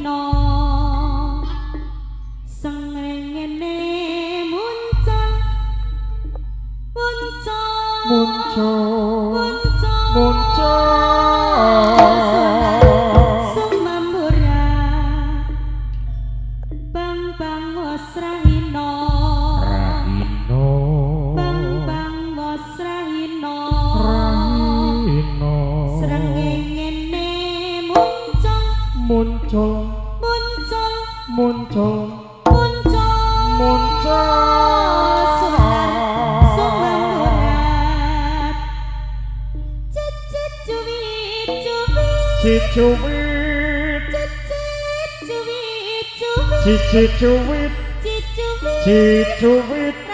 rahina srengenge muncul muncul muncul muncul muncul sumambura bang bang wos rahina rahina bang bang wos rahina rahina srengenge muncul muncul muncul muncul muncul muncul sumamburat cicit cuwit cuwit cicuwit cicit cuwit cuwit cicicuwit cicuwit cicuwit.